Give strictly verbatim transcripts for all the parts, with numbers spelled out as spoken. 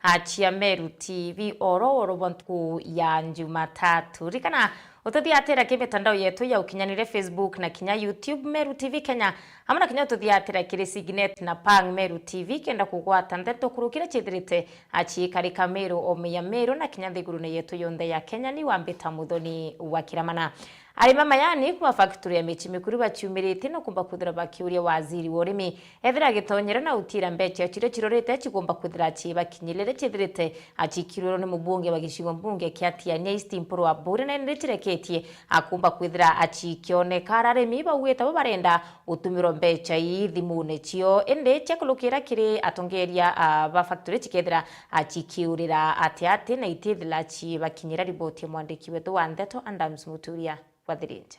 a cia Meru T V oro oro bwa ntuku ya Jumatatu. Ririkana ututhiatira ki mitandao yetu ya ukinyaniria, Facebook na kinya YouTube, Meru T V Kenya, amwe na kinya ututhiatira kiri Signet na Pang Meru T V, kenda kugwata ndeto kurukira ciithirite a ciikarika Meru, oome ya Meru na kinya nthigurune yetu yonthe ya Kenya. Ni wambita Muthoni wa Kiramana. Arimi a majani kuma factory ya Michi Mikuru baciumiritie na kumba kwithira bakiuria waziri wa urimi ethira agitonyera na utira mbecha ciria cirorite cigomba kwithira cibakinyirire, ciithirite acikirirwe ni mubunge wa gicigo mbunge kia Tigania East Mpuru Aburi, na indi cireketie akumba kwithira acikioneka. Ara arimi baugite bo barenda gutumirwa mbecha ii thimune cio, indi ciakulukira kiri atongeria, ah, ba factory cikethira acikiurira ati ati na itithira cibakinyira. Riboti ya mwandiki wetu wa ndeto Adams Muturia wa Thirinja.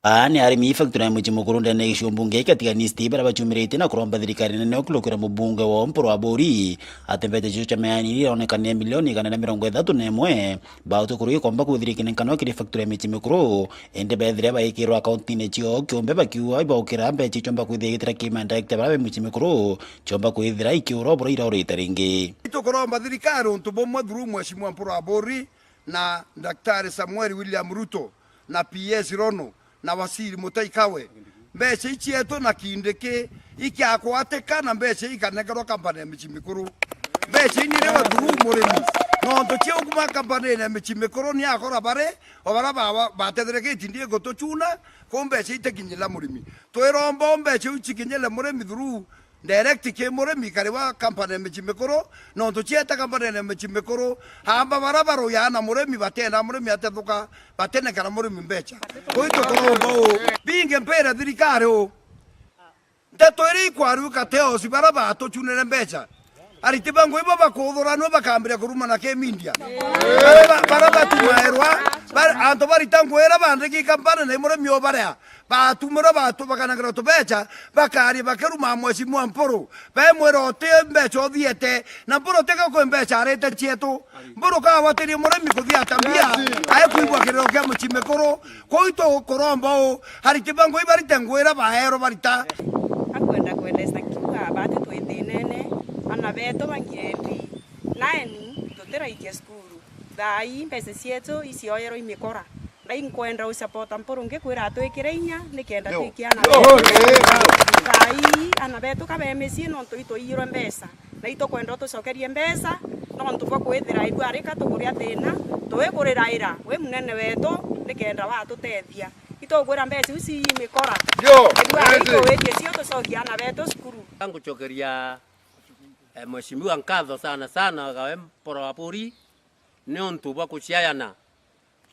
Aa ni arimi factory ya Muchi Mukuru ndene ya gicigo mbunge kia Tigania East baria baciumiritie na kuromba thirikari nene ukulukira mubunge wa Mpuru Aburi ati mbecha cio cia majani iria ironekana ni milioni igana na mirongo ithatu na imwe bautwe kuru ikomba kwithira ikinenkanwa kiri factory ya Muchi Mukuru, indi bethire baikirwa akaunti-ini cio kiumbe bakiuga ibaukira mbecha ichomba kwithira igitira kima director baria be Muchi Mukuru chomba kwithira ikiura bura iraurite ringi. Tukuromba thirikari untu bumwe through Mheshimiwa Mpuru Aburi na Daktari Samuel William Ruto na P S Rono na Waziri Mutahi Kagwe, mbeca ii cietu na Kindiki ikiakwatika na mbeca ii ikanengerwa kampani ya Muchi Mukuru. Mbeca ii ni iriwe through murimi. Nontu cia kuma kampani ya Muchi Mukuru ni akora bari, o bara ba-, ba-, batethereketie ndi gutuchuna, kuu mbeca itikinyira murimi. Twiromba o mbeca iu cikinyire murimi through direct ki murimi kari wa kampani ya Muchi Mukuru, nontu cieta kampani ya Muchi Mukuru, amba bara baruyaa na murimi batienda murimi atethuka, batenekera murimi mbecha. Kuu tukuromba u, bingi mpira thirikari u. Nteto iria ikwaruka teosi bara batuchunire mbecha. Ariti ba ngui bo bakuthuranua bakambiria kurumana ki media. Bara ba-, bara batumairwa, bar-, antu barita ngui iria bandiki kampani na i murimi o baria. Batumirwe batu-, bakanengerwa tubecha, bakaria bakiruma Mheshimiwa Mpuru. Bemwira uti mbecha uthiete, na Mpuru tiga kwi mbecha arite cietu. Mpuru kagwatirie murimi kuthiata mbia, ae kwigua kiriro kia Muchi Mukuru. Kuu itu kuromba u, ariti ba ngui barite ngui iria baerwa barita. Akwenda kwendesa kiuga bati twi thinene, ana betu ba ngiredi nine tutiraikia cukuru. Thaa ii mbeca cietu icioerwa i mikora. Na inkwenda ucapota Mpuru ngikwira atwikire inya nikenda twikiana. Thaa ii ana betu ka be micii nontu itwiirwe mbeca. Na itukwenda utucokerie mbeca nontu bwa kwithira ibu arika tukuria thina, twiguriraira wi munene wetu nikenda watutethia. Itugwira mbeca iu cii mikora. Ibu arika witie cio tucokia ana betu cukuru. Ngucokeria, eh, Mheshimiwa nkatho sana sana gawe Mpuru Aburi niuntu bwa kuciayana.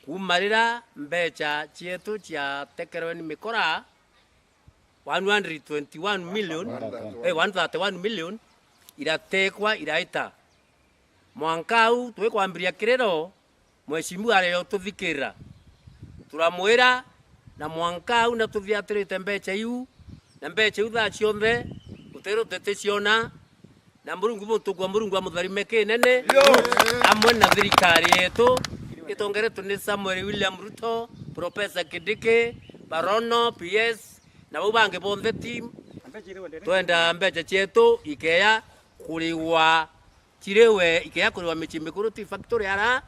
Kuuma riria mbecha cietu ciatekerwe ni mikora, one hundred twenty-one million, eh, one thirty-one million iratekwa iraita. Mwanka au twikwambiria kiriro, Mheshimiwa aria ututhikirira. Turamwira, na mwanka au na tuthiatirite mbecha iu, na mbecha iu thaa cionthe, gutiru tuticiona, na Murungu, muntu kwa Murungu amutharime kinene, amwe na thirikari yetu itongeretwe ni Samuel William Ruto, Professor Kindiki, Barono, P S, na bau bangi bonthe team. Twenda mbecha cietu ikeya kuriwa, ciriwe, ikeya kuriwa Muchi Mukuru Tea Factory ara,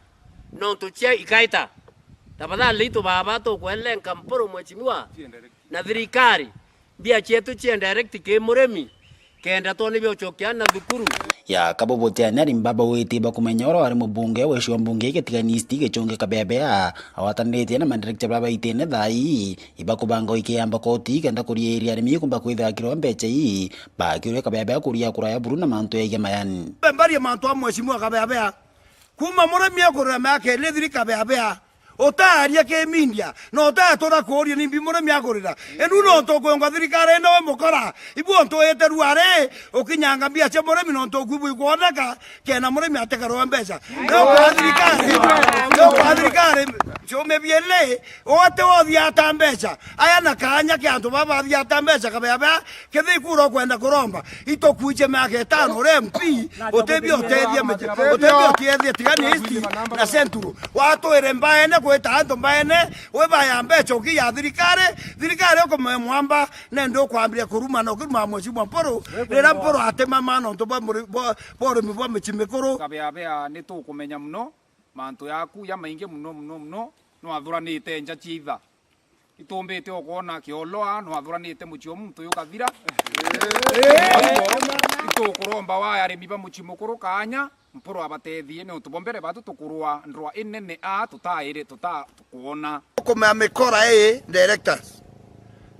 nontu cia ikaita. Tafadhali itu baba tukwelenka Mpuru Mheshimiwa na thirikari. Mbia cietu cie direct ki murimi, kenda twone bia ucokia na thukuru. Ya kabo bote anari mbaba witi bakumenya oro ari mubunge wa gicigo mbunge gia Tigania East Gichungi Kabebea, agwatanitie na madirector bara baitene thaa ii, ibakubanga uikiamba koti kenda kuriiria arimi kumba kwithira kirwa mbecha ii, bakiuria Kabebea kuria kura ya buru na mantu yaigia mayani. Mbarie mantu a Mheshimiwa Kabebea. Kuma murimi akurira miaka iri thiri Kabebea. Utaaria ki media, na utatura kuuria nimbi murimi akurira. Inu nontu ukwengwa thirikari ino we mukora. Ibu ontu wite ruari, ukinyanga mbia cia murimi nontu ukwibwa ikwoneka, kena murimi atekarwa mbeca. No kwa thirikari, no kwa thirikari, Ciumia biiri, wote wothiata mbeca. Aya na kaanya kia antu baba bathiata mbeca kabea bea, kethira ikura ukwenda kuromba. Itukuije miaka itano uri M P, utebia utethia mbeca, utebia utethia tigani East na Central. Watwire mbaene gwita antu mbaene, wibaya mbeca ukiya thirikari, thirikari ukumea mwamba, nende ukwambiria kuruma na ukiruma Mheshimiwa Mpuru, rira Mpuru atemama nontu bwa muri-, bwa, bwa urimi bwa mici mikuru. Kabea bea ni tukumenya muno. Mantu yaku jamaingi muno, muno, muno, nwathuranite nja cia itha. Itumbite o kwona kioloa, nwathuranite mucii o muntu uyu ukathira. Itukuromba wa arimi ba mucii mukuru kaanya, Mpuru abatethie, niuntu bwa mbere batu tukurwa ndrwa inene a tutairi tuta tukwona. Ukumea mikora ii directors,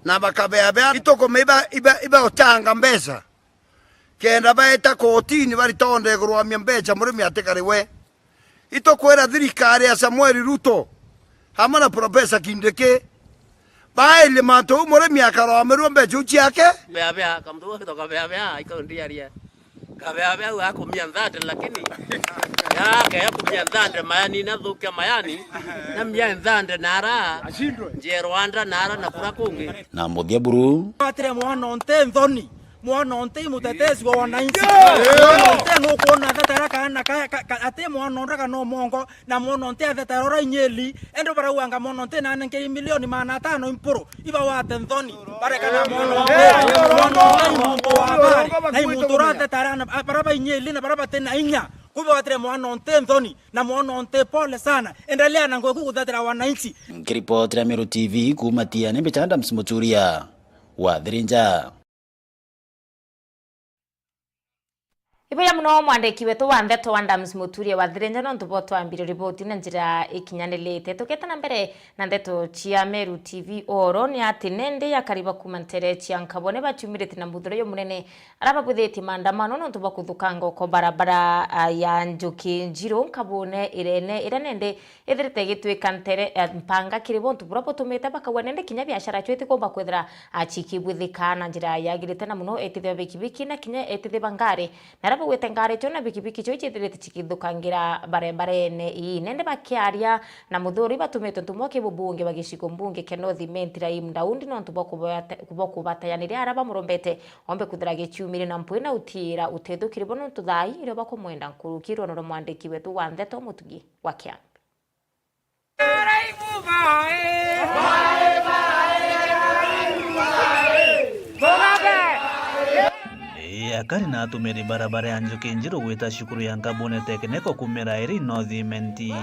na bakabea bea, itukumea iba, iba, iba uchanga mbeca. Kenda baeta kotini baritonde kurwamia mbeca murimi atikari we. Itukwira thirikari ya Samuel Ruto amwe na Professor Kindiki bairie mantu uu murimi akarwamirua mbeca iu ciake. Beabea, kamuntu gau gagwitwa Kabeabea, ikaundiaria. Kabeabea au akumia nthande, lakini yake ya kumia nthande mayani, nathukia mayani, na mia nthande nara, njie Rwanda nara na kura kungi. Na muthia buru. Atire mwana onte nthoni. Mwana onte i mutetesi wa wananchi. Mwana onte nukwona thetera kana ka, ka, ka, ati mwana onte kana omongo, na mwana onte athetera ora inyeli. Endo barauanga mwana onte na nenkeri milioni magana atano i Mpuru. Iba wate nthoni. Barekana mwana onte. Mwana onte i muntu wa habari. Na i muntu urathetera na, a, bara ba inyeli na bara bate na inya. Kuba watire mwana onte nthoni. Na mwana onte pole sana. Endelea na ngugi kuthetera wananchi. Nkiripotera Meru T V kuuma Tiani, mbicha Adams Muturia wa Thirinja. Ibuya muno mwandiki wetu wa ndeto Adams Muturia wa Thirinja nontu bwa twambire riboti na njira ikinyanirite. Tukite na mbere na ndeto cia Meru T V, oro ni ati nende akari ba kuuma ntere cia Nkabone baciumirite na muthuro jumunene aria babwithitie maandamano nontu bwa kuthukanga uko barabara, ah, ya Njuki Njiru Nkabone Irene, iria nende ithirite igitwika ntere, eh, mpanga kiri bontu buria butumite bakauga nende kinya biashara cio itikumba kwithira, ah, cikibwithika na njira yagirite, na muno etithia ba bikibiki na kinya etithia ba ngari, na aria bagwite ngari cio na bikibiki cio icithirite cikithukangira barebarene ii. Nende bakiaria na muthuri batumitwe ntumwa ki bubunge ba gicigo mbunge kia North Imenti Rahim Daudi nontu bwa kubata-, bwa kubatayaniria aria bamurombete ombe kwithira giciumiri na mpwi na utiira utethukiri bo nontu thaa ii irio bakumwenda nkuruki. Rwono rwa mwandiki wetu wa ndeto Mutugi wa Kiambi. Ii, akari na atumiri barabara ya Njuki Njiru gwita cukuru ya Nkabune Technical kumira iri North Imenti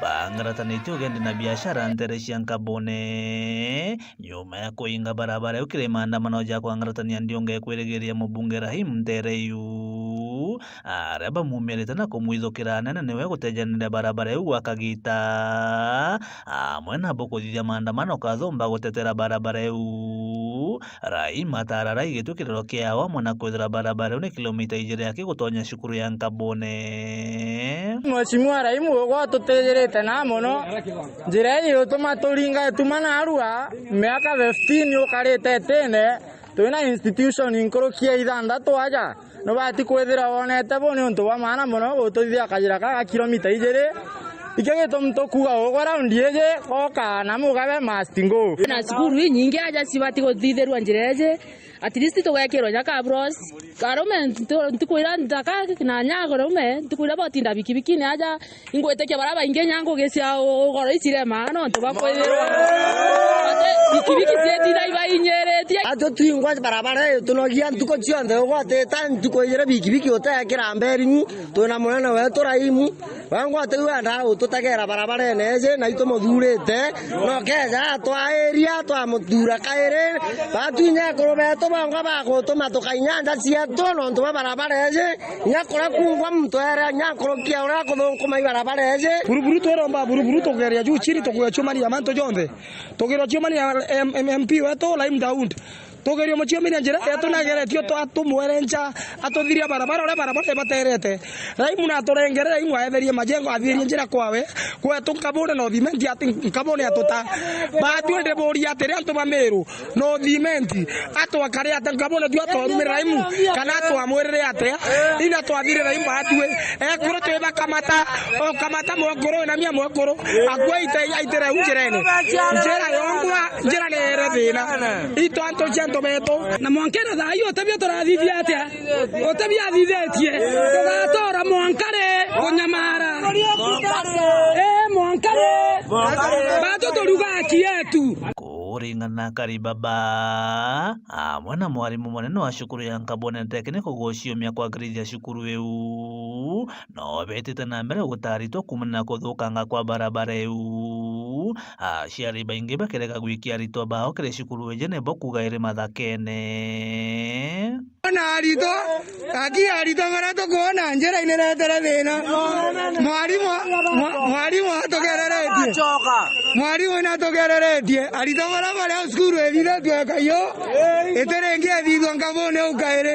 bangaratanite ugendi na biashara ntere cia Nkabune nyuma ya kuinga barabara iu kiri maandamano ja kwangaratania ndiunga ikwirigiria mubunge Rahim ntere iu. Aria bamumirite na kumwithukira anene niwe gutejanire barabara iu gwa kagita, amwe nabo kuthithia maandamano kathumba gutetera barabara iu. Rahim atara Rai gitwikiriro kiao amwe na kwithira barabara iu ni kilomita ijiri aki gutonya cukuru ya Nkabone. Mheshimiwa Rahim ugwe ututijirite na mono. Njira ii utuma turinga ituma narua miaka fifteen ukarite itine, twina institution nkuruki ya ithanthatu aja. Nubati kwithira wonete bu ni untu bwa maana mono gututhithia kajira ka ga kilomita ijiri. Ikio gitumi tukuuga ugwe raundi iji goka na mugabe must go. Na cukuru inyingi aja cibati guthithirua njira iji. At least tugekirwa nya kabros. Karume ntu-, ntuku iria nthaka na nya karume, ntuku iria botinda bikibikini aja, ingwitikia baria baingi nya ngugi cia u-, ugoro icirema nontu bwa kwithirwa ati bikibiki cietinda ibainyiritie. Atwe twingwa barabara ii tunogia ntuku cionthe, ugwatita ntuku ijiri bikibiki utekira mberimu, twina munene wetu Raimu. Wangwate iu endaa gututegera barabarene iji, na itumuthurite, na ukeja atwairia, twamuthura kairi. Batwi nyekuru betu bongwa bagutuma tukainya nja cietu nontu bwa barabara iji, nya kuria kungwa muntu ere nya nkuruki ya uria akuthunguma i barabara iji. Buruburu twiromba buruburu tugeria juu chini, tukuya ciumania mantu jonthe. Tugirwa ciumania M-, M-, M P wetu Laim Daud. Tugerio muciomiria njira yetu nageretio twa tumwerenca atuthiria barabara uria barabara ibaterete. Raimu naturengere, Raimu aetherie majengo, athirie njira kwawe. Kwetu Nkabune no thimenti ati Nkabune atuta. Batwi ndiburia atiri antu ba Miru no thimenti atwakare ate Nkabune tu atwarumire Raimu kana atwamwirire atia? Ina twathire Raimu batwi ekuru twibakamata, okamata mwekuru na mia mwekuru akua aite aitire u njirene. Njira yongwa, njira ni ere thina. Itu antu cia antu betu. Na mwankere thaa ii utebia turathithia atia? Utebia athithitie. Tugatora mwankare kunyamara. Eh, mwankare. Batu turuga haki yetu. Kuringana na Kari Baba, amwe na mwarimu munene wa cukuru ya Nkabone Technical guciumia kwagirithia cukuru iu, no betite na mbere gutaritwa kumana na kuthukanga kwa barabara iu. Aciari baingi bakirega gwikia aritwa bao kiri cukuru iji nibo kuga iri mathakene. Ona aritwa, aki aritwa baria tukwona njira-ini iretere thina. Mwarimu, mwa-, mwarimu atugereretie. Mwarimu natugereretie. Aritwa baria bari au cukuru ithithitue kaio, itiringi ithithua Nkabune au kairi.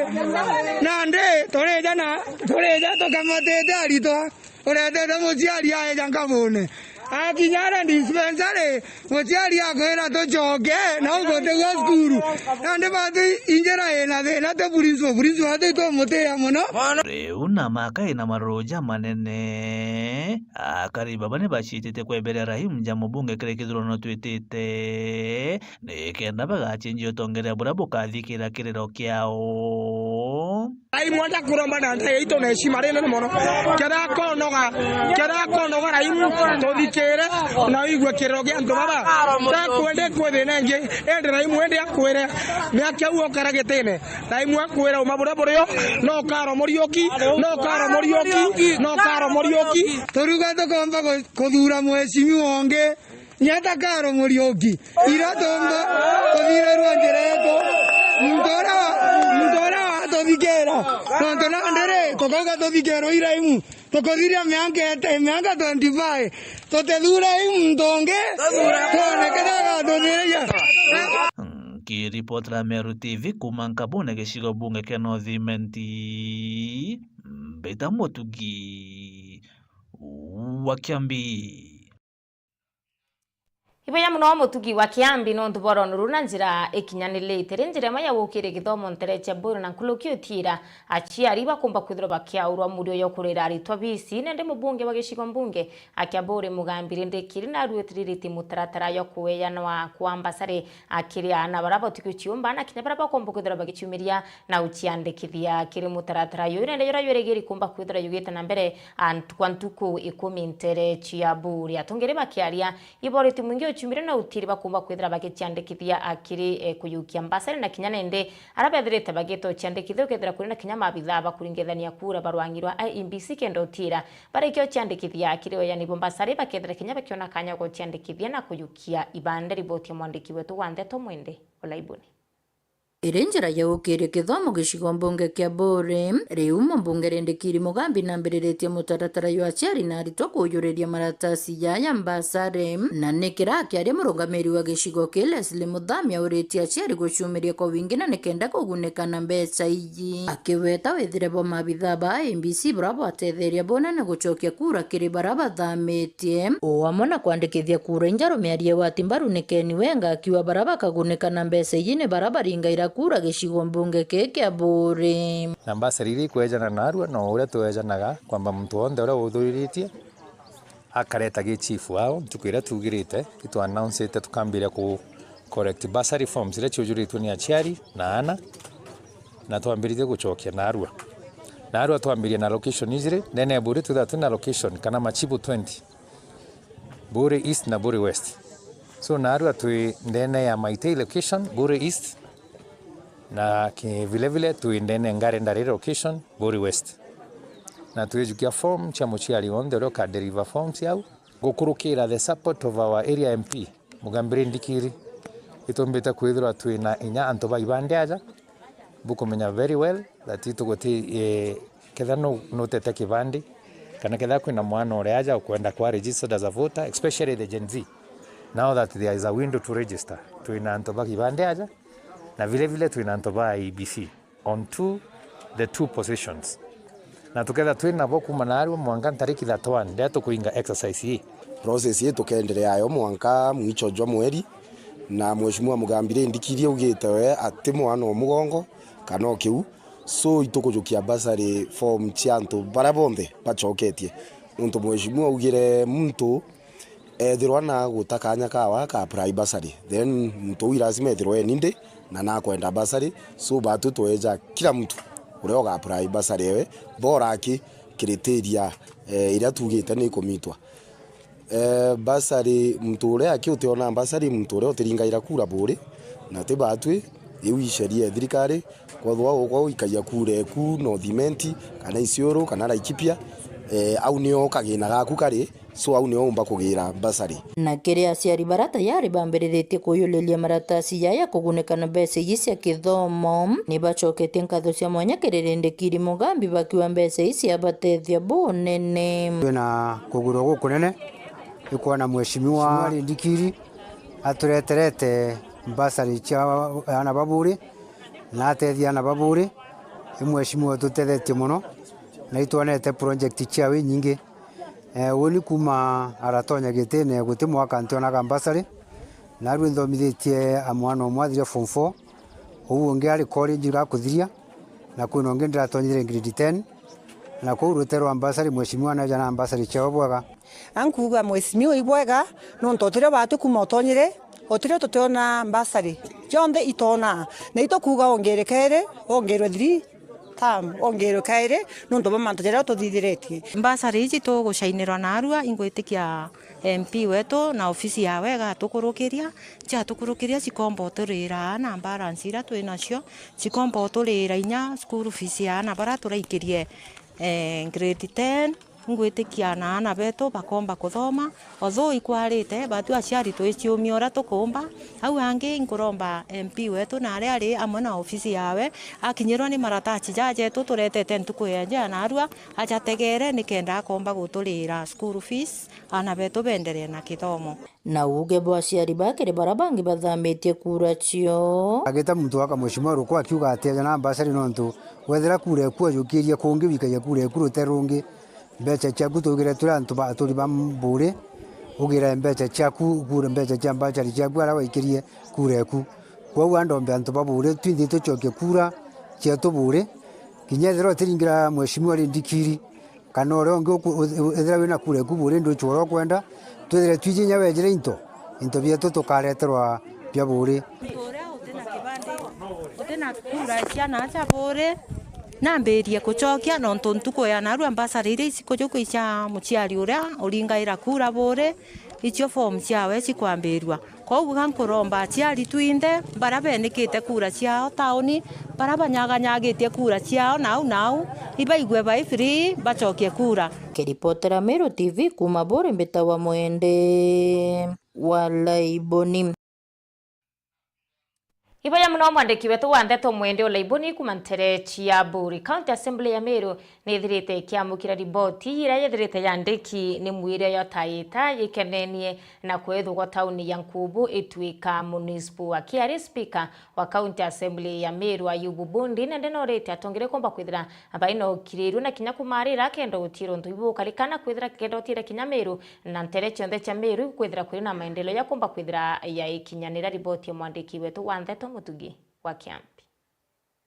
Nandi turija na, turija tukamatite aritwa. Uretete muciari aeja Nkabune. Akinya aria dispensary, muciari akwira tucoke, na ugutigua cukuru. Nandi batu injira ina thina, ti principal, principal ati itumutia mono. Riu na maka ina maruru jamanene, Akari Baba ni baciitite kweberia Raimu ja mubunge kiri kithurano twitite, nikenda bagacenjia utongeria buria bukathikira kiriro kiao. Ai, mwenda kuromba na nthai yaitu na heshima rinene mono. Kethira akonoga, kethira akonoga Raimu, tuthikire na uigue kiriro gia antu baba. Takwende kwi thina ingi, indi Raimu indi akwire, miaka au ukara gitine. Raimu akwire uma buria burio, no ukaro Muriuki, no ukaro Muriuki, no ukaro Muriuki. Turuga tukomba ku-, kuthura mweshimiwa ungi. Nyata karo Muriuki. Ira tumba kuthirirua njira yetu. Muntu uria wa-, muntu uria watuthikira. Nontu nandi ri, tukauga tuthikirwe i Raimu. Tukuthiria mianka ete-, mianka twenty-five. Tutithure i muntu ungi. Twone kethira agatuthiriria. Nkiripotera Meru T V kuma Nkabune gicigo bunge kia North Imenti, mbita Mutugi wa Kiambi. Ibuya mono Mutugi wa Kiambi nontu bwa rwono ruu na njira ikinyanirite. Ri njira imwe ya gukiria githomo ntere cia Buru na nkuruki utiira, aciari bakumba kwithirwa bakiaurwa murio yo kurira aritwa bisi, nandi mubunge wa gicigo mbunge a Kiaburi Mugambi Rindikiri narutiriritie mutaratara yo kueyanwa kwa mbasari akiri aana baria bauti guciumba na kinya baria bakomba kwithirwa bagiciumiria na guciandikithia kiri mutaratara juju, nandi juria jwirigiri kumba kwithirwa jugite na mbere, a, ntu-, kwa ntuku ikumi ntere cia Buri. Atongeri bakiaria, iboriti mwingi uciumire na utiri bakumba kwithira bagiciandikithia akiri, e, kuyukia mbasari na kinya nende aria bethirite bagita uciandikithia ukethira kuri na kinya maabithaa bakuringithania kura barwang'irwa I E B C kenda utira barikia uciandikithia akiri oyani bo mbasari bakethira kinya bakiona kanya ga guciandikithia na kuyukia ibande. Riboti ya mwandiki wetu wa ndeto Mwende Olaibuni. Iri njira ya gukiria kithomo gicigo mbunge kia Buri, riu mumbunge Rindikiri Mugambi nambiriritie mutaratara jwa aciari na aritwa kujuriria maratasi jaya mbasari, na ni kira akiaria murungamiri wa gicigo kii Leslie Muthami auritie aciari guciumiria kwa wingi na nikenda kugunika na mbeca iji. Akiweta withire bwa maabithaa ba I B C buria bwatetheria bunene gucokia kura kiri baria bathamitie, o amwe na kwandikithia kura injeru miario ya wati mbaru ni Ken Wenga akiuga baria bakagunika na mbeca iji ni baria baringaira kura gicigo mbunge kii kia Buri. Na mbasari iria ikwejana narua no uria twejanaga kwamba muntu wonthe uria uthuriritie akareta gi chief wao ntuku iria tugirite, itwa announceite tukambiria ku collect bursary forms iria ciujuritwe ni aciari na aana, na twambiritie gucokia narua. Narua twambirie na location ijiri, ndene ya Buri twithagwa twina location kana machibu twenty. Buri East na Buri West. So, narua twi ndene ya Maitei location, Buri East, na ki-, vile vile twi ndene Ngare Ndari location, Buri West. Na twijukia form cia muciari wonthe uria uka deliver forms au. Gukurukira the support of our area M P, Mugambi Rindikiri, itumbite kwithirwa twina inya antu ba ibande aja, bukumenya very well that ituguti, eh, kethira nu-, nutete kibandi, kana kethira kwina mwana uri aja ukwenda kwa registered as a voter, especially the Gen Z, now that there is a window to register, twina antu ba kibandi aja, Na vile vile twina antu ba I E B C on two, the two positions. Na tukethira twina bo kuuma naarua mwanka ntariki thirty-one, riria tukuinga exercise ii. Process ii tukeenderea yo mwanka mwicho jwa mweri, na Mheshimiwa Mugambi ri ndikiri augite we ati mwana o mugongo kana o kiu, so itukujukia bursary form cia antu baria bonthe bacoketie. Nontu Mheshimiwa augire muntu ethirwa na guta kanya kawe aka apply bursary, then muntu uu lazima ethirwe eni nthi na nakwenda bursary. So batwi tweja kila muntu uria uga apply bursary ewe, bora aki criteria, eh, iria tuugite ni ikumitwa. Eh, bursary, muntu uria aki utiona bursary, muntu uria utiringaira kura buri, na ti batwi, iu i sheria ya thirikari. Kwethirwa ukwa uikagia kura eku North Imenti kana Isiolo kana Laikipia, eh, au nio kagina gaku kari. So au nio umba kugira bursary. Na kiri aciari bara tayari bambiriritie kuyuriria maratasi jaya kugunika na mbeca iji cia kithomo, ni bacoketie nkatho cia mwanya kiri Rindikiri Mugambi bakiuga mbeca iji ciabatethia bunene. Twina kugurwa gukunene, ikwona Mheshimiwa Rindikiri atureterete bursary cia aana ba buri na atethia aana ba buri. I Mheshimiwa ututethetie muno, na itwonete project ciawe inyingi. Eh, uni kuuma aratonya gitine guti mwaka ntionaga bursary, narua nthomithitie a mwana umwe athire form four, uu ungi ari college gakuthiria, na kwina ungi ndiratonyithire grade ten, na kwou rute rwa bursary, Mheshimiwa naja na bursary ciao bwega. Na nkuuga Mheshimiwa i bwega, nontu utirio batwi kuuma utonyire, utirio tutiona bursary, cionthe itona, na itukuuga ongerwe kairi, ongerwe three term, ongerwe kairi, nontu bwa mantu jaria tuthithiritie. Bursary iji tugucainirwa narua, ingwitikia M P wetu na ofisi yawe igatukurukiria, ciatukurukiria cikomba uturira na balance iria twi nacio, cikomba uturira inya school fees ya aana baria turaikirie, eh, grade ten, ingwitikia na aana betu bakomba kuthoma, although ikwarite, but aciari twiciumia uria tukumba. Au angi nkuromba M P wetu na aria ari amwe na ofisi yawe, akinyirwa ni maratasi jajetu turetete ntuku ya jana narua, ajategere nikenda akomba guturira school fees, aana betu beenderee na kithomo. Na uuge bwa aciari ba kiri bara bangi bathamitie kura cio. Agita muntu aka Mheshimiwa Ruku akiuga ati aja na bursary nontu wethira kura eku ajukirie kungi wikagia kura eku rute rungi. Mbeca ciaku tugire turi antu ba aturi ba mburi, ugire mbeca ciaku, kura mbeca cia bursary ciaku aria waikirie kura eku. Kwou andombe antu ba buri twinthe tucokie kura cietu buri. Kinya ethira utiringira Mheshimiwa Rindikiri, kana uria ungi uku-, u-, u-, ethira wina kura eku buri nducua uria ukwenda, twithire twiji inya wejire into, into bietu tukareterwa bia buri. Muntu uria utina kibandi, utina kura cia naaja buri, nambirie kucokia, nontu ntuku ya narua mbasari iria icikujuka icia muciari uria uringaira kura buri, icio form ciawe cikwambirua. Kwou ga nkuromba aciari twinthe, baria benikite kura ciao tauni, baria banyaganyagitie kura ciao nau nau, ibaigue bai free, bacokie kura. Kiripotera Meru T V kuuma Buri, mbitagwa Mwende wa Laiboni. Iboya muno mwandiki wetu wa ndeto Mwende o Laiboni kuuma ntere cia Buri. County Assembly ya Meru nithirite ikiamukira riboti iria yithirite yandiki ni mwiri yo taita ikenenie na kwethugwa tauni ya Nkubu ituika municipal. Akiaria speaker wa County Assembly ya Meru Ayubu Bundi, nende norite atongere komba kwithira baina ukirirwe na kinya kumarira akenda utira untu ibu ukarikana kwithira kenda utira kinya Meru na ntere cionthe cia Meru kwithira kuri na maendeleo ya kumba kwithira yaikinyanira. Riboti ya mwandiki wetu wa ndeto Mutugi wa Kiambi.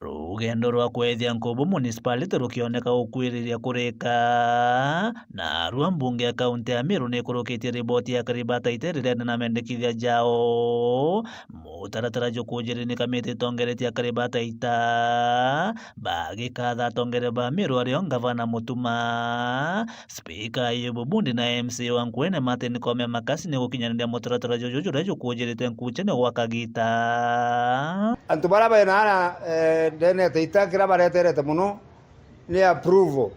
Rugendo rwa kwethia Nkubu Municipality rukioneka gukwiriria kurika, na arua mbunge ya kaunti ya Meru nikurukitie riboti ya Karibata Ite rirene na mendekithia jao. Mutaratara jukujiria ni kamiti itongeretie Karibata Ita, bagikatha atongere ba Meru ario ngavana Mutuma, Spika Ayubu Bundi na M C A wa Nkuene Martin Koome Makasi ni gukinyaniria mutaratara juju juria jukujirite nkuchene gwa kagita. Antu baria bena ara, eh, ndene ya Taita, kiria bareterete muno ni approval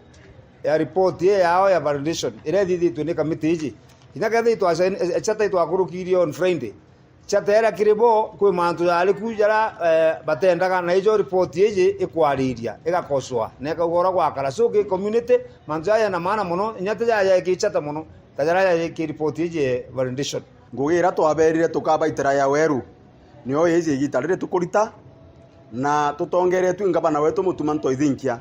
ya report ii yao ya validation iria ithithitue ni kamiti iji. Kinya kethira itwacaini-, eh, chata itwakurukirie on Friday, chateera kiri bo, kwi mantu jari ku jaria, eh, batendaga, na ijo report iji ikwariria, igakosoa, na ikauga uria gwakara. So, ki community, mantu jaja jena maana mono, inya ti jaja ki chata mono, ta jaria jari ki report iji validation. Ngugi iria twabeerire tukabaitira ya weru, nio iji igita riri tukurita, Na tutongeretue ngavana wetu Mutuma Ntoithinkia,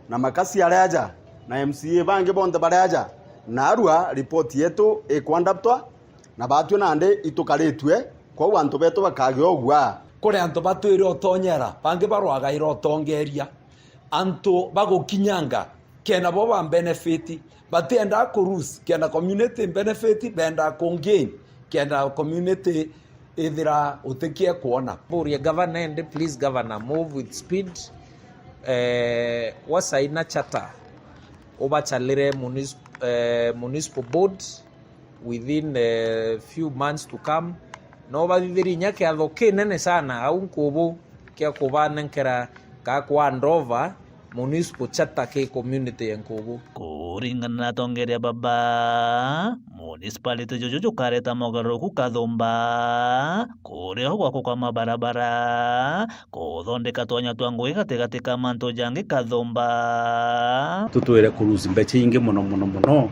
na makasi aria aja, na M C A bangi bonthe baria aja, narua ripoti yetu ikwandaptwa, na batue nandi itukaritue, kwou antu betu bakagia ugua. Kuri antu batwire utonyera, bangi barwagaira utongeria, antu bagukinyanga, kenda bo ba benefit, batienda ku lose, kenda community benefit, benda ku gain, kenda community ithira utikie kwona. Mburie governor indi, please governor, move with speed. Eh, wasaina charter, ubachalire munis-, eh, municipal board within a few months to come. No bathithirie inya kiatho kinene sana au Nkubu kia kubanenkera ka ku hand over municipal charter ki community ya Nkubu. Kuringana na atongeria baba, municipality juju jukareta mogaruruku Kathumba, kurio gwakwa kwa mabarabara, kuthondeka twanya twa ngugi gatigati ka mantu jangi Kathumba. Tutwire ku lose mbeca ingi mono mono mono,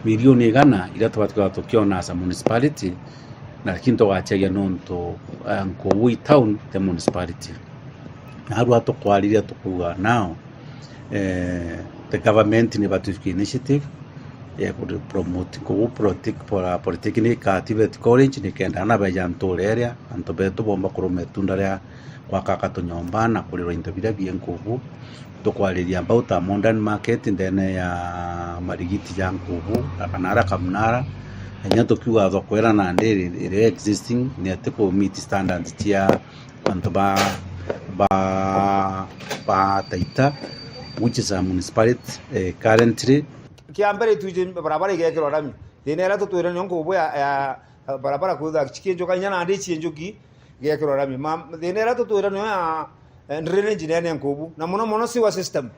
milioni igana iria tubati kwithirwa tukiona as a municipality, na lakini tugachagia nontu, eh, Nkubu i town, the municipality. Narua tukwariria tukuuga now, eh, the government ni batwike initiative ya ku promote Nkubu Polytech-, Poly-, Polytechnic ka TVET College, nikenda ana beja nture iria antu betu bomba kuruma itunda ria gwakaka tunyomba na kurirwa into biria bii Nkubu. Tukwariria about a modern market ndene ya marigiti ja Nkubu, na kana ara Kamunara. Inya tukiuga thoko ira nandi iri, iri existing, ni ati ku meet standards cia antu ba, ba, ba Taita, which is a municipality, eh, currently. Kia mbere, itwiji barabara igekirwa rami. Thina iria tutwire niyo Nkubu ya, ya barabara kwithirwa cikienjuka, inya nandi cienjuki, igekirwa rami. Ma, thina iria tutwire niyo ya, eh, drainage ndene ya Nkubu, na mono mono sewer system.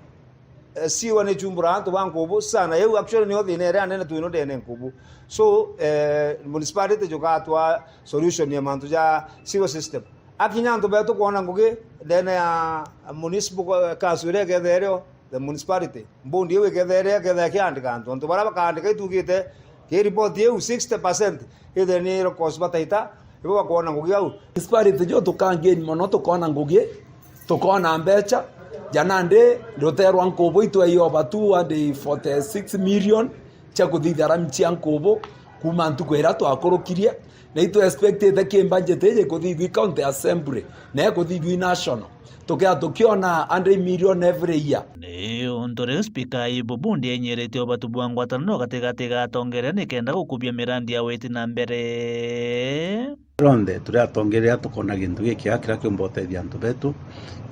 Eh, sewer ni chumbura antu ba Nkubu sana. Yau actually niyo thina iria nene twino ndene Nkubu. So, eh, municipality jugatwa solution ya mantu ja sewer system. Akinya antu betu kwona ngugi ndene ya municipal council iria ikethere o, the municipality. Mbundi iu ikethere, ikethere kiandika antu. Antu baria bakaandika itugite ki report iu, sixty percent ithe ni locals ba Taita, ibo bakwona ngugi au. Municipality jo tukangeni mono, tukona ngugi, tukona mbecha. Ja nandi rutere rwa Nkubu itwei over two hundred forty-six million cia kuthithia rami cia Nkubu kuma ntuku iria twakurukirie, na itu expectite ki budget iji kuthithua i county assembly, na ikuthithua i national. Tukea tukiona hundred million every year. Ni untu riu spika Ayubu Bundi enyiritie ubatu bwa ngwataniro gatigati ga atongeria nikenda gukubia mirandi ya witi na mbere. Ronthe turi atongeria tukona gintu gikiega kiria kiumba utethia antu betu,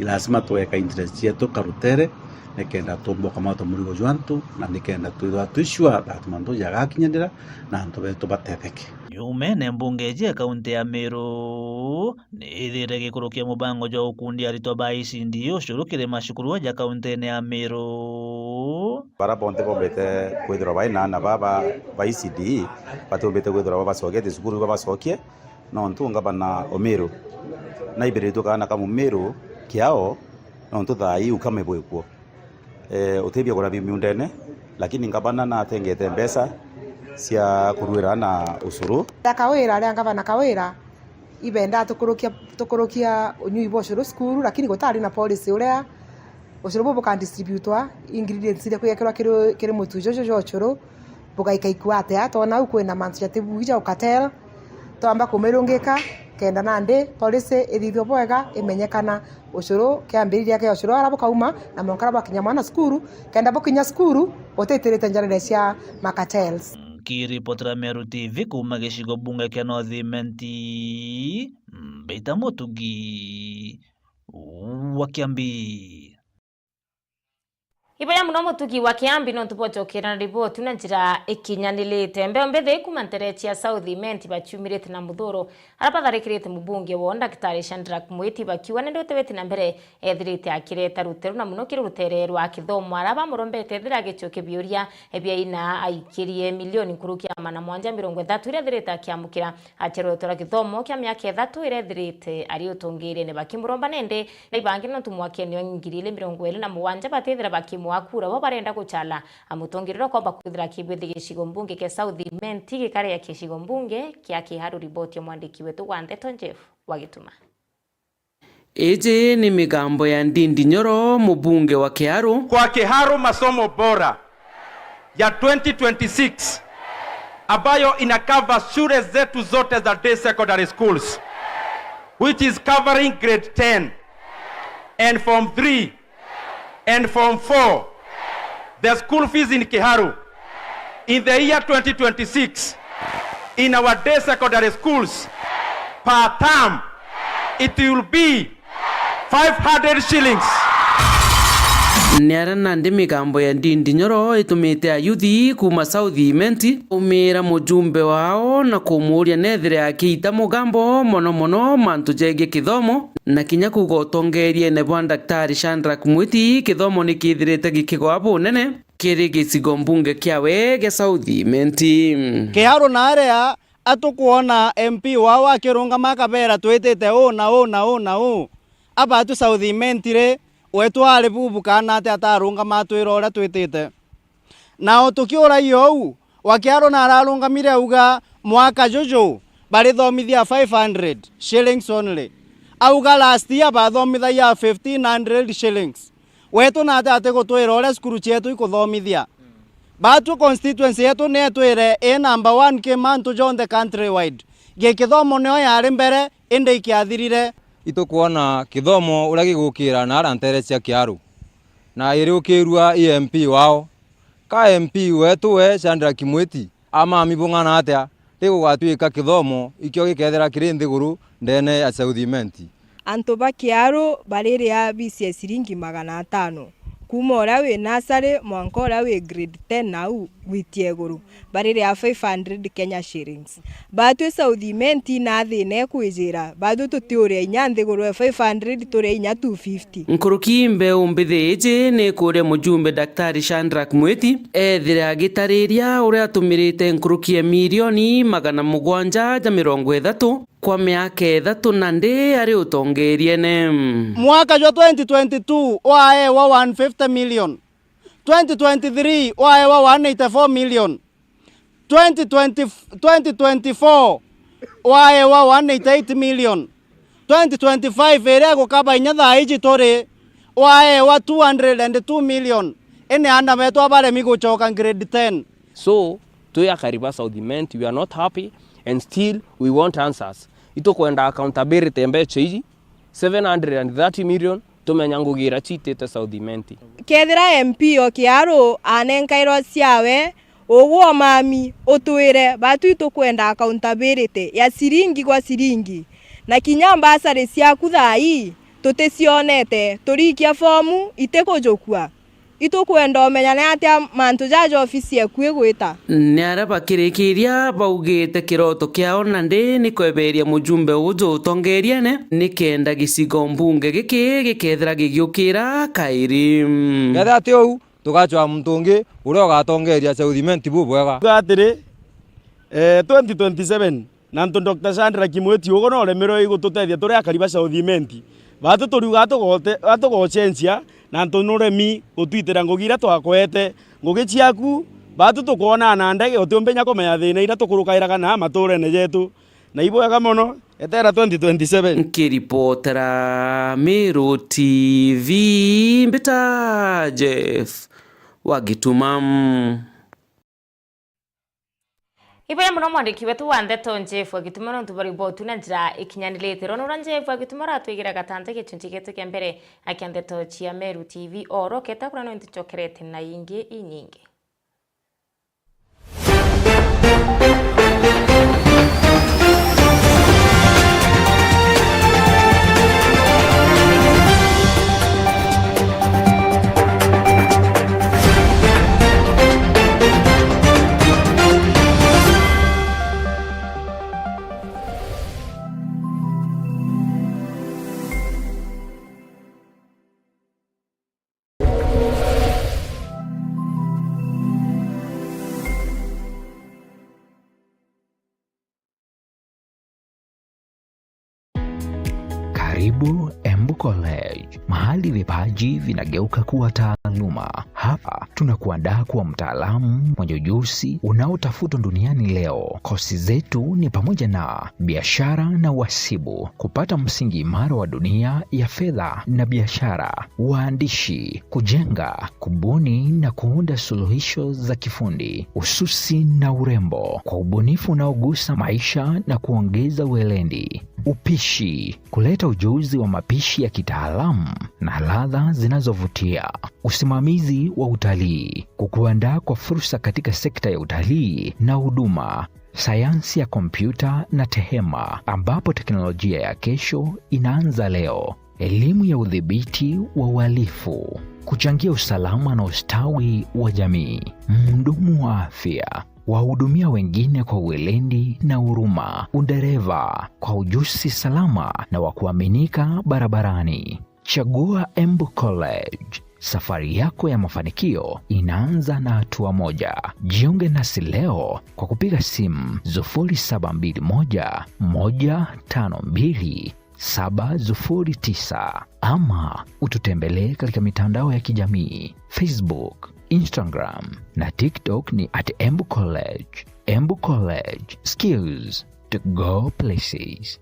i lazima tugeka interest cietu karutere, nikenda tumba ukamata murigo jwa antu, na nikenda twithwa twi sure that mantu jagakinyanira na antu betu batetheke. Nyumene mbunge iji ya kaunti ya Meru, ni ithire gikurukia mubango jwa ukundi aritwa ba E C D ucuru kiri macukuru aja kauntine ya Meru. Bara bonthe bombite kwithirwa baina na baba ba E C D, batiumbite kwithirwa babacokia ati cukuru babacokie, nontu ngavana o Meru naibiritue kaana ka Mumeru kiao, nontu thaa ii ukame bwikuo. Eh, utethia kurabi miundene, lakini ngavana natengete mbeca cia kuruira na ucuru. Ya Kawira, ria ngavana Kawira, ibendaa tukurukia, tukurukia unyui bwa ucuru cukuru, lakini gutari na policy uria ucuru buu bukandistributwa, ingredients iria kwigekirwa kiri, kiri mutu juju jwa ucuru, bugaika ikua atia? Twona au kwina mantu jatibugi ja ukatel, twamba kumirungika, kenda nandi policy ithithwe bwega, imenyekana ucuru, kiambiriria kia ucuru ara bukauma, na mwanka ara bwakinya mwana cukuru, kenda bukinya cukuru, utitirite njarire cia makatels. Nkiripotera Meru T V kuuma gicigo bunge kia North Imenti, Mbita Mutugi wa Kiambi. Iboya muno Mutugi wa Kiambi nontu bwocokera na riboti na njira ikinyanirite. Mbeo mbithi kuma ntere cia South Imenti baciumirite na muthuro, ara batharikirite mubunge wao Ndagitari Shadrack Mwiti, bakiuga nindi uteweti na mbere ethirite akireta ruteru, na muno kiri rutere rwa kithomo, ara bamurombete ethira agicokia biuria biaina aikirie milioni nkuruki ya magana mwanja mirongo ithatu iria ethirite akiamukira acerwe twara kithomo kia miaka ithatu iria ethirite ari utongeeriene. Bakimuromba nindi na ibangi nontu mwakene wa ngiri igiri mirongo iri na mugwanja batithira bakimwa kura, bo barenda guchala amutongeerera ukomba kwithira akibwithi gicigo mbunge kia South Imenti gikari ya gicigo mbunge kia Kiharu. Riboti ya mwandiki wetu wa ndeto Jeff Wagituma. Iji ni migambo ya Ndindi Nyoro, mubunge wa Kiharu. Kwa Kiharu Masomo Bora ya twenty twenty-six, ambayo inakava shule zetu zote za day secondary schools, which is covering grade ten and form three and form four, the school fees in Kiharu in the year twenty twenty-six in our day secondary schools per term, it will be five hundred shillings. Ni aria nandi migambo ya Ndindi Nyoro itumite ayuthi kuuma South Imenti umira mujumbe wao na kumuuria nethire akiita mugambo mono mono mantu jegie kithomo, na kinya kuuga utongeriene bwa Daktari Shadrack Mwiti, kithomo ni kithirite gikigwa bunene kiri gicigo mbunge kiawe gia South Imenti. Kiharu na aria atukwona M P wao akirungama akabeera, "Twitite uu na uu na uu na uu." Abatwi South Imenti ri, wetu ari bubu kana ati atarungama atwira uria twitite? Nao tukiuragia uu, wa Kiharu na ararungamire auga, "Mwaka juju barithomithia five hundred shillings only." Auga last year bathomithagia fifteen hundred shillings. Wetu nate atigutwira uria cukuru cietu ikuthomithia? Batwi constituency yetu ni etwire i number one ki mantu jonthe countrywide. Gikithomo nio yari mbere, indi ikiathirire. Itukwona kithomo uria gigukira na aria ntere cia Kiharu, na iriukirua i M P wao. Ka M P wetu we Shadrack Mwiti amami bung'ana atia ri gugatwika kithomo ikio gikethira kiri nthiguru ndene ya South Imenti? Antu ba Kiharu bariria fees ya ciringi magana atano, kuuma uria wi nasari mwanka uria wi grade ten na au gwitia iguru, bariria five hundred Kenya shillings. Batwi South Imenti na thina ikwijira, batwi tutiuria inya nthiguru ya five hundred, turia inya two fifty. Nkuruki mbeu mbithi iji ni kuuria mujumbe Daktari Shadrack Mwiti ethire agitariria uria atumirite nkuruki ya milioni magana mugwanja ja mirongo ithatu kwa miaka ithatu nandi ari utongeriene. Mwaka jwa twenty twenty-two waewa one fifty million, twenty twenty-three waewa one eighty-four million, twenty twenty, twenty twenty-four waewa one eighty-eight million, twenty twenty-five iria igukaba inya thaa iji turi, waewa two hundred and two million, indi aana betu abaremi gucoka grade ten. So, twi a Kariba South Imenti, we are not happy and still we want answers. Itukwenda accountability mbecha iji, seven hundred and thirty million, tumenya ngugi iria ciitite South Imenti. Kethira M P o Kiharu anenkairwa ciawe, ugu o mami, utwire, batwi tukwenda accountability ya ciringi gwa ciringi. Na kinya mbasari ciaku thaa ii tuticionete, turikia fomu itikujukua. Itukwenda umenya ni atia mantu jaja ofisi eku igwita. Ni aria bakirikiria baugite kiroto kiao nandi ni kweberia mujumbe uju utongeriene, nikenda gicigo mbunge giki gikethira gigiukira kairi. Kethira ti uu, tugacwaa muntu ungi uria ugatongeria South Imenti bubwega. Tuga atiri, eh, twenty twenty-seven, na antu Doctor Shadrack Mwiti ugo no uremerwe igututethia turi akari ba South Imenti. Batu turiuga atugote-, atugocenjia, na antu nuremi gutwitira ngugi iria twakwete. Ngugi ciaku, batu tukwonaa na ndege, utiumbinya kumenya thina iria tukurukairaga na maturene jetu. Na ibwega mono, etera twenty twenty-seven. Nkiripotera Meru T V, mbita Jeff wa Gituma. Ibuya mono mwandiki wetu wa ndeto Jeff wa Gituma nontu bwa riboti na njira ikinyanirite. Rona uria Jeff wa Gituma aratwigira gatante gicunci gietu kia mbere kia ndeto cia Meru T V. Oroketa kuria nontu ncokerete na ingi inyingi. Karibu Embu College, mahali vipaji vinageuka kuwa taaluma. Hapa tunakuandaa kuwa mtaalamu mwenye ujuzi unaotafutwa duniani leo. Kosi zetu ni pamoja na biashara na uhasibu, kupata msingi imara wa dunia ya fedha na biashara, uandishi, kujenga, kubuni na kuunda suluhisho za kifundi, ususi na urembo, kwa ubunifu unaogusa maisha na kuongeza weledi, upishi, kuleta ujuzi wa mapishi ya kitaalamu na ladha zinazovutia, usimamizi wa utalii, kukuandaa kwa fursa katika sekta ya utalii na huduma, sayansi ya kompyuta na tehema, ambapo teknolojia ya kesho inaanza leo. Elimu ya udhibiti wa uhalifu, kuchangia usalama na ustawi wa jamii. Mhudumu wa afya, wahudumia wengine kwa weledi na huruma. Udereva, kwa ujuzi salama na wa kuaminika barabarani. Chagua Embu College. Safari yako ya mafanikio inaanza na hatua moja. Jiunge nasi leo kwa kupiga simu sufuri saba mbili moja, moja tano mbili, saba sufuri tisa ama ututembelee katika mitandao ya kijamii, Facebook, Instagram na TikTok ni at Embu College. Embu College, skills to go places.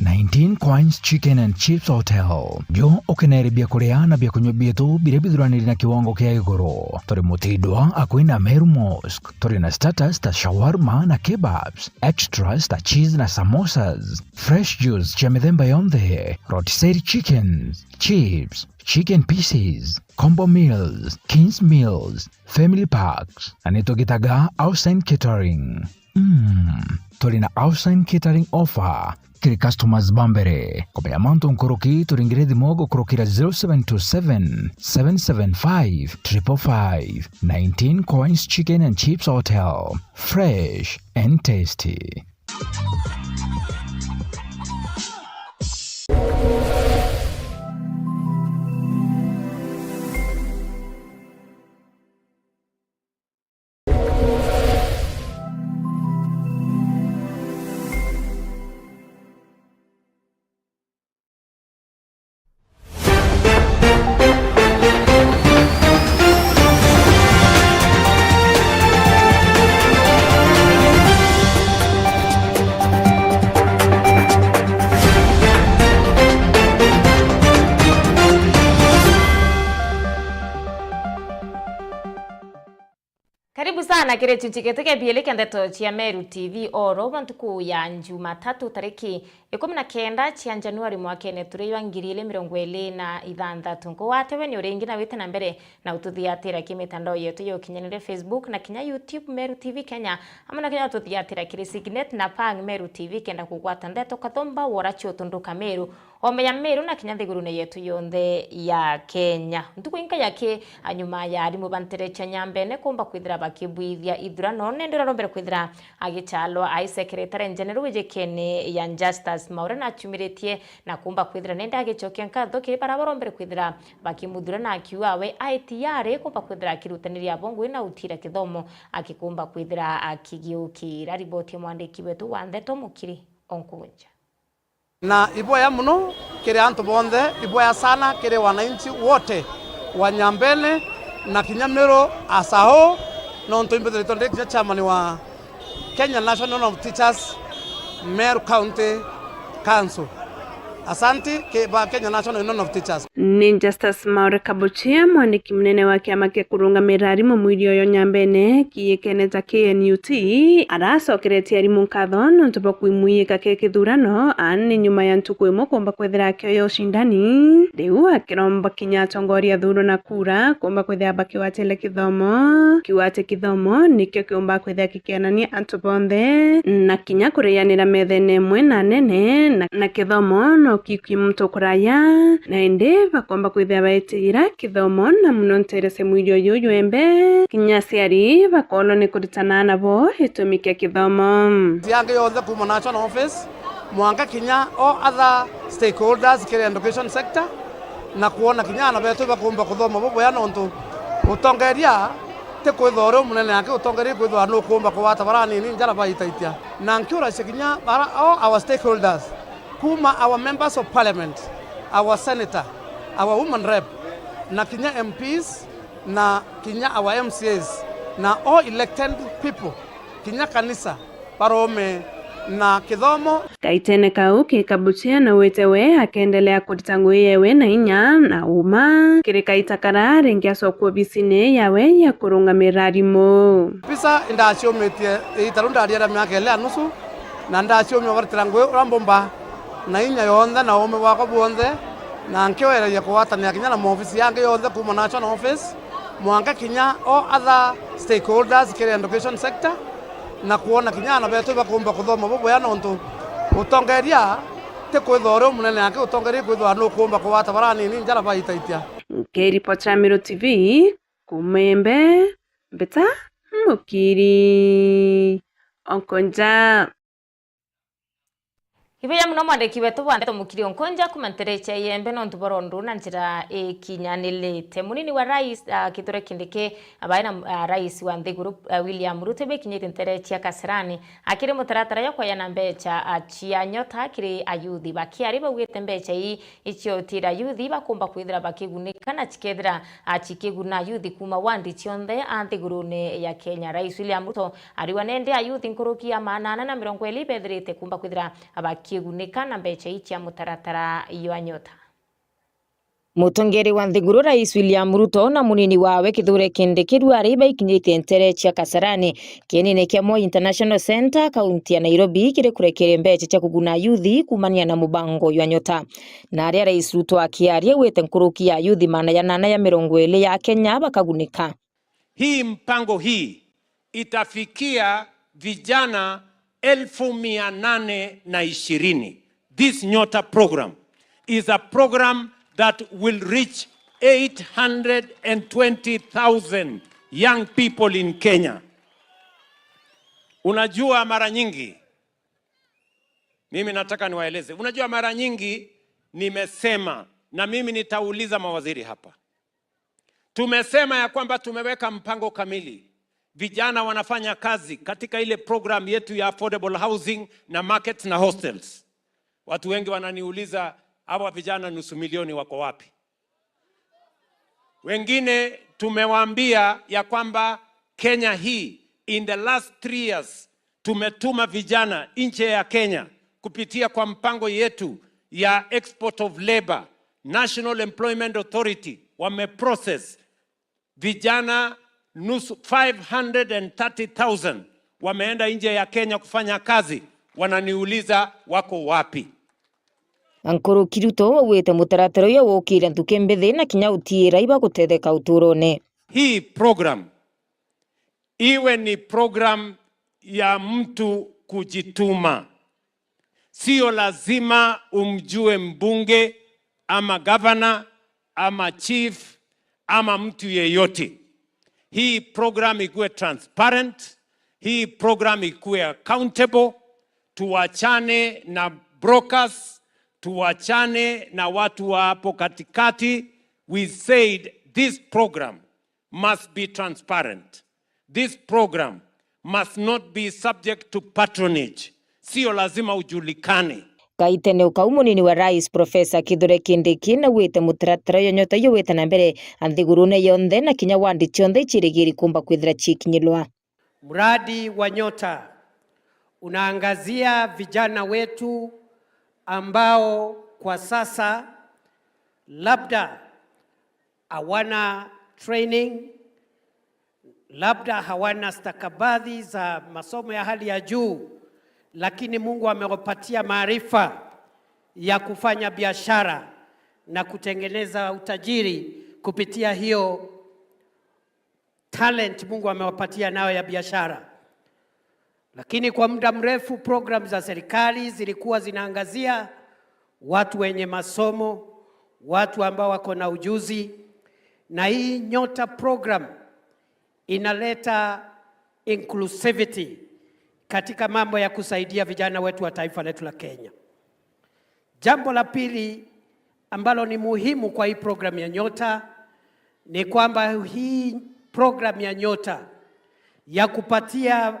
Nineteen Coins Chicken and Chips Hotel. Jo ukenere bia kuria na bia kunywa bietu biria bithuraniri na kiwango kia iguru. Turi Mutindwa, akui na Meru Mosque. Turi na starters ta shawarma na kebabs, extras ta cheese na samosas, fresh juice cia mithemba yonthe, rotisserie chickens, chips, chicken pieces, combo meals, kings meals, family packs, na nitugitaga Outside Catering. Mm, turi na Outside Catering offer kiri customers ba mbere. Kumenya mantu nkuruki, turingire thimu gukurukira zero seven two seven, seven seven five, triple five. Nineteen Coins Chicken and Chips Hotel. Fresh and tasty. Karibu sana kiri gichunchi gitu kia biiri kia ndeto cia Meru T V oro bwa ntuku ya Jumatatu tariki ikumi na kenda cia Januari mwakene turi jwa ngiri ijiri mirongo iri na ithanthatu. Nkugwate we ni uringi na wite na mbere na ututhiatira ki mitandao yetu ya ukinyaniria Facebook na kinya YouTube Meru T V Kenya, amwe na kinya ututhiatira kiri Signet na Pang Meru T V kenda kugwata ndeto kathumba wora cio tunduka Meru. Oome ya Meru na kinya nthigurune yetu yonthe ya Kenya. Ntuku inka ya ki, a, nyuma ya arimu ba ntere cia Nyambene kumba kwithira bakibwithia ithurano, nende urarombere kwithira agicalwa ai secretary general wijikene ya Justus Maure na achumiritie na kumba kwithira nende agicokia nkatho kiri bara barombere kwithira bakimuthura na akiuga we ai tayari kumba kwithira akirutaniria abo ngui na utira kithomo akikumba kwithira akigiukira. Riboti ya mwandiki wetu wa ndeto Mukiri Onkunja. Na iboya muno kiri antu bonthe, iboya sana kiri wananchi wote wa Nyambene na kinya Meru as a whole, nontu imbithiritwe ndi kinya chairman wa Kenya National Union of Teachers, Meru County Council. Asanti ki ba Kenya National Union of Teachers. Ni Justus Maore Kabuchia, mwandiki munene wa kiama kia kurungamira arimu mwiri uyu Nyambene, kiikene ta K N U T, aracokeretie arimu nkatho nontu bwa kwimwiyika ki kithurano, aani nyuma ya ntuku imwe kumba kwithira akioya ucindani. Riu akiromba kinya atongoria athurwe na kura kumba kwithira bakigwatire kithomo, kiuga ati kithomo nikio kiumba kwithira kikienania antu bonthe, na kinya kurianira methene imwe na anene, na, na kithomo no kiki muntu kuraya, na indi bakomba kwithira baitira kithomo, na muno nterese mwiri uyu jwembe, kinya aciari bakoolwa ni kuritana nabo gitumi kia kithomo. Yangi yonthe kuuma National Office, mwanka kinya all other stakeholders kiri education sector, na kwona kinya aana betu bakumba kuthoma bubuya, nontu utongeria ti kwithwa uri umunene aki, utongeria kwithwa nukumba kugwata bara anini njara baitaitia. Na nkiuracia kinya bara all our stakeholders, kuma our members of parliament, our senator, our woman rep, na kinya M Ps, na kinya our M C As, na all elected people, kinya kanisa, barome na kithomo. Kaitene kau ki Kabuchea na wite we akeendelea kurita ngugi yewe na inya na uma kiri kaita kara ringi acokwa obisine yawe ya kurungamira arimu. Visa indaciumitie iita riu ndariera miaka iri na nusu, na ndaciumia kuritira ngugi uria mbumba na inya yonthe na uume bwakwa bwonthe, na nkiwereria kugwatanira kinya na maofisi yangi yonthe kuuma National Office mwanka kinya all other stakeholders kiri education sector, na kwona kinya aana betu bakumba kuthoma bubuya, nontu utongeria ti kwithwa uri umunene aki, utongeria kwithwa nukumba kugwata bara anini njara baitaitia. Nkiripotera Meru T V, kuuma Igembe, Mbita Mukiri, Onkonja. Ibuya muno mwandiki wetu wa ndeto Mukiri Onkonja kuuma ntereche ya Igembe nontu bwa rondu na njira ikinyanirite. Munini wa rais, ah, Kithure Kindiki, abae na, ah, rais wa nthiguru, ah, William Ruto, bekinyite ntereche ya Kasarani akiri mutaratara ya kwayana mbecha, ah, cia nyota kiri ayuthi. Bakiari baugite mbecha ii icio utira ayuthi bakumba kwithira bakigunika na cikethira, ah, cikiguna ayuthi kuuma wandi cionthe a nthigurune ya Kenya. Rais William Ruto ariwa nende ayuthi nkuruki ya maana ana na mirongo iri bethirite kumba kwithira bakigunika na mbecha ii cia mutaratara jwa nyota. Mutongeri wa nthiguru Rais William Ruto na munini wawe Kithure Kindiki riu ari baikinyite ntere cia Kasarani, kienine kia Moi International Centre, kaunti ya Nairobi, kiri kurekeria mbecha cia kuguna ayuthi kuumania na mubango jwa nyota. Na aria Rais Ruto akiaria, augite nkuruki ya ayuthi maana ya nana ya mirongo iri ya Kenya bakagunika. Hii mpango hii itafikia vijana elfu mia nane na ishirini. This Nyota program is a program that will reach eight hundred and twenty thousand young people in Kenya. Unajua, mara nyingi, mimi nataka niwaeleze, unajua, mara nyingi nimesema, na mimi nitauliza mawaziri hapa, tumesema ya kwamba tumeweka mpango kamili. Vijana wanafanya kazi katika ile program yetu ya affordable housing na markets na hostels. Watu wengi wananiuliza, "Hawa vijana nusu milioni wako wapi?" Wengine tumewaambia ya kwamba Kenya hii, in the last three years, tumetuma vijana nje ya Kenya kupitia kwa mpango yetu ya export of labor, National Employment Authority, wameprocess vijana nusu, five hundred and thirty thousand wameenda nje ya Kenya kufanya kazi, wananiuliza wako wapi? Nkuruki Ruto augite mutaratara uyu wukire ntuki mbithi na kinya utiira iba gutetheka uturone. Hii program iwe ni program ya mtu kujituma. Sio lazima umjue mbunge ama gavana ama chief ama mtu yeyote. Hii program ikuwe transparent, hii program ikuwe accountable. Tuachane na brokers, tuachane na watu wa hapo katikati. We said this program must be transparent. This program must not be subject to patronage. Sio lazima ujulikane. Kaitene o kau, munini wa rais Profesa Kithure Kindiki naugite mutaratara uyu nyota uyu wite na mbere nthigurune yonthe na kinya wandi cionthe icirigiri kumba kwithira cikinyilwa. Mradi wa Nyota unaangazia vijana wetu ambao kwa sasa labda hawana training, labda hawana stakabadhi za masomo ya hali ya juu, lakini Mungu amewapatia maarifa ya kufanya biashara na kutengeneza utajiri kupitia hiyo talent Mungu amewapatia nayo ya biashara. Lakini kwa muda mrefu program za serikali zilikuwa zinaangazia watu wenye masomo, watu ambao wako na ujuzi, na hii Nyota program inaleta inclusivity katika mambo ya kusaidia vijana wetu wa taifa letu la Kenya. Jambo la pili Ambalo ni muhimu kwa hii program ya Nyota ni kwamba hii program ya Nyota ya kupatia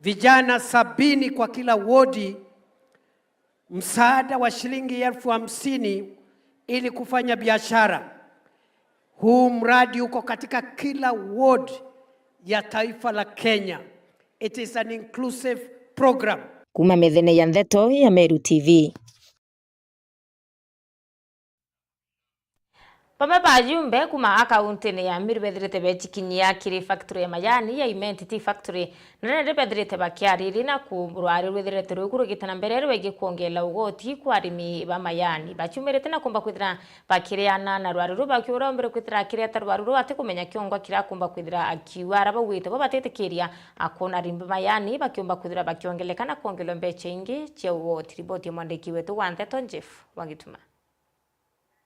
vijana sabini kwa kila wodi msaada wa shilingi elfu hamsini ili kufanya biashara. Huu mradi uko katika kila ward ya taifa la Kenya. It is an inclusive program. Kuma methene ya ndeto ya Meru T V. Bamwe ba ajumbe kuma a kauntine ya Meru bethirite bechikinyia kiri factory ya majani ya Imenti Tea Factory, na nandi bethirite bakiariria na ku-, rwari rwithirite rwikurugite na mbere rwegii kwongela ugoti kwa arimi ba majani. Bachumirite na kumba kwithira bakiriana na rwari ruu, bakiuria umbire kwithira akirieta rwari ruu atikumenya kiongwa kiria akumba kwithira akiuga. Ara bauite bo batitikiria akwona arimi ba majani bakiumba kwithira bakiongeleka na kwongelwa mbecha ingi cia ugoti. Riboti ya mwandiki wetu wa ndeto Jeff Wagituma.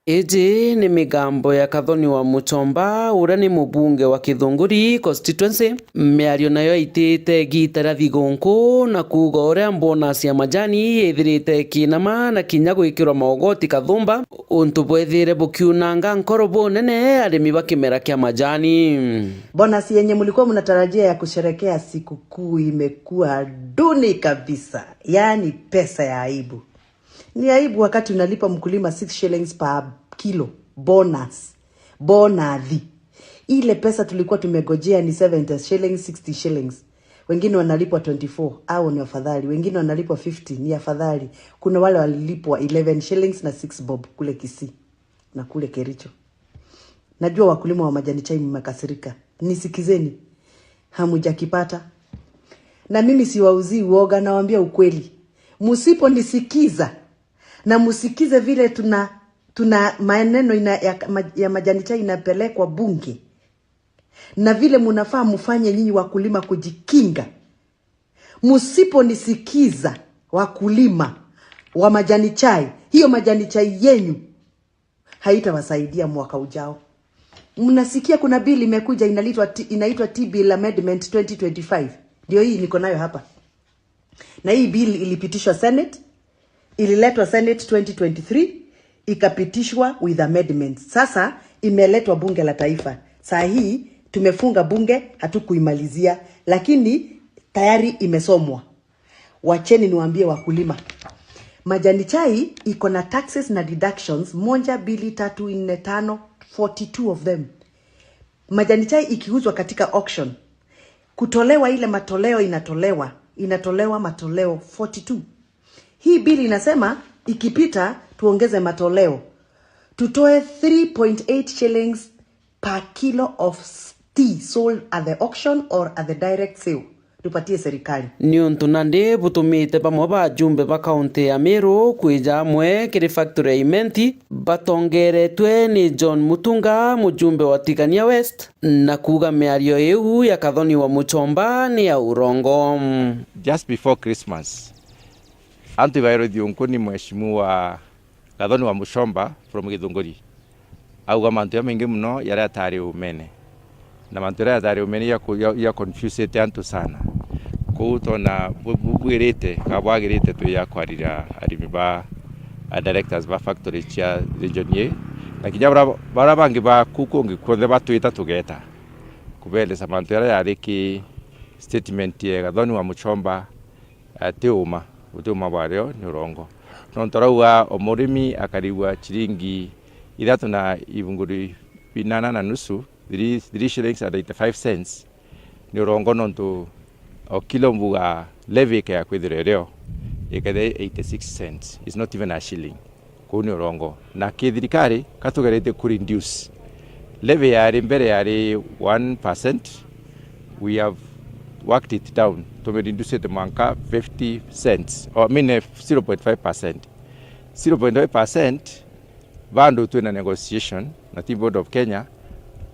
Iji ni migambo ya Kathoni wa Muchomba, uria ni mubunge wa Kithunguri constituency. Miario nayo aitite igiita ria thigunku na kuuga uria bonus ya majani yithirite ikinama na kinya gwikirwa maugoti kathumba, untu bwethire bukiunanga nkoro bunene arimi ba kimera kia majani. Bonus yenye mlikuwa mnatarajia ya kusherekea sikukuu imekuwa duni kabisa, yaani pesa ya aibu. Ni aibu wakati unalipa mkulima six shillings per kilo bonus. Bonus. Ile pesa tulikuwa tumegojea ni seventy shillings, sixty shillings. Wengine wanalipwa twenty-four, au ni afadhali. Wengine wanalipwa fifty, ni afadhali. Kuna wale walilipwa eleven shillings na six bob kule Kisii na kule Kericho. Najua wakulima wa majani chai mmekasirika. Nisikizeni. Hamujakipata. Na mimi siwauzii uoga, nawaambia ukweli. Msiponisikiza, na msikize vile tuna, tuna maneno ina, ya, ya majani chai inapelekwa bunge, na vile munafaa mufanye nyinyi wakulima kujikinga. Msiponisikiza, wakulima wa majani chai, hiyo majani chai yenyu haitawasaidia mwaka ujao. Mnasikia kuna bill imekuja inaitwa T-, inaitwa Tea Bill Amendment twenty twenty-five. Ndio hii niko nayo hapa. Na hii bill ilipitishwa Senate, ililetwa Senate twenty twenty-three, ikapitishwa with amendments. Sasa imeletwa bunge la taifa. Saa hii tumefunga bunge, hatukuimalizia, lakini tayari imesomwa. Wacheni niwaambie wakulima. Majani chai iko na taxes na deductions, moja, mbili, tatu, nne, tano, forty-two of them. Majani chai ikiuzwa katika auction, kutolewa ile matoleo inatolewa, inatolewa matoleo forty-two. Hii bill inasema ikipita tuongeze matoleo. Tutoe three point eight shillings per kilo of s-, tea sold at the auction or at the direct sale. Tupatie serikali. Niuntu nandi butumite bamwe ba ajumbe ba kaunti ya Meru kwija amwe kiri factory ya Imenti, batongeretwe ni John Mutunga, mujumbe wa Tigania West, na kuuga miario iu ya Kathoni wa Muchomba ni ya urongo. Just before Christmas, antu ibairwe thiunku ni Mheshimiwa Gathoni wa Muchomba from Githunguri. Auga mantu jamaingi mono jaria jatari umene. Na mantu jaria jatari umene ja ku-, ja, ja confusete antu sana. Kou twona bu-, bu-, bwirite, kana bwagirite twi ja kwarira arimi ba, a directors ba factory cia region ii. Na kinya bara, bara bangi ba ku kungi kunthe batwita tugeta. Kubeeleza mantu jaria jari ki statement ya Gathoni wa Muchomba, eh, ti uma, guti uma bwario, ni urongo. Nontu arauga o murimi akarigua chiringi ithatu na ibunguri binana na nusu, three, three shillings and eighty-five cents, ni urongo nontu o kilo mbuga levy ikea kwithirwa irio, ikethira eighty-six cents. It's not even a shilling. Kuu ni urongo. Na kithirikari, ka tugeretie ku reduce. Levy yari mbere yari one percent, we have worked it down. Tume reduce it mwanka fifty cents, or I mean, eh, zero point five percent. Zero point five percent, bado twina negotiation na ti Board of Kenya,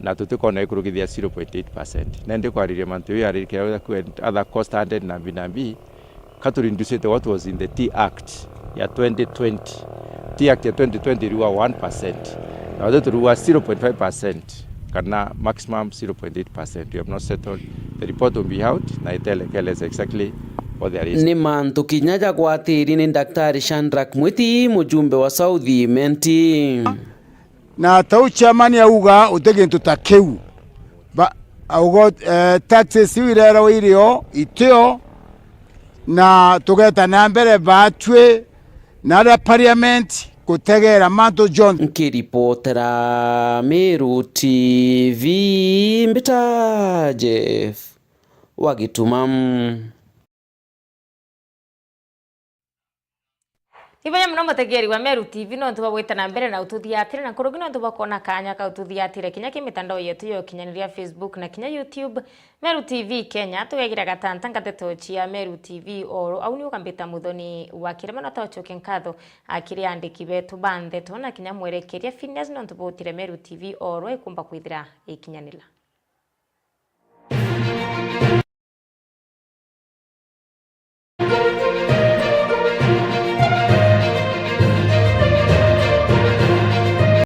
na tutikona ikurukithia zero point eight percent. Na ndi kwariria mantu yu yari kia other cost added na mbi na mbi, ka tu reduce what was in the Tea Act ya twenty twenty. Tea Act ya twenty twenty iriuga one percent. Na wathe turiuga zero point five percent kana maximum zero point eight percent. We have not settled. The report will be out na itele, keleza exactly Ni mantu kinya jagwatiri ni Daktari Shadrack Mwiti, mujumbe wa South Imenti. Na tau chairman auga uti gintu ta kiu. Ba-, auga, eh, taxes iu irerwa irio, itio, na tugeta na mbere batwi na aria parliament gutegera mantu jonthe. Nkiripotera Meru T V, mbita Jeff wa Gituma. Ibaya muno mutegeri wa Meru T V nontu bwa gwita na mbere na ututhiatire na nkuruki nontu bwa kwona kanya ka ututhiatire kinya ki mitandao yetu ya ukinyaniria Facebook na kinya YouTube. Meru T V Kenya, tugegira gatanta ngateto cia Meru T V oro au ni ugambita Muthoni wa Kirima no taucoke nkatho akiri andiki betu ba ndeto na kinya mwerekeria Phineas nontu botire Meru T V oro ikumba kwithira ikinyanila.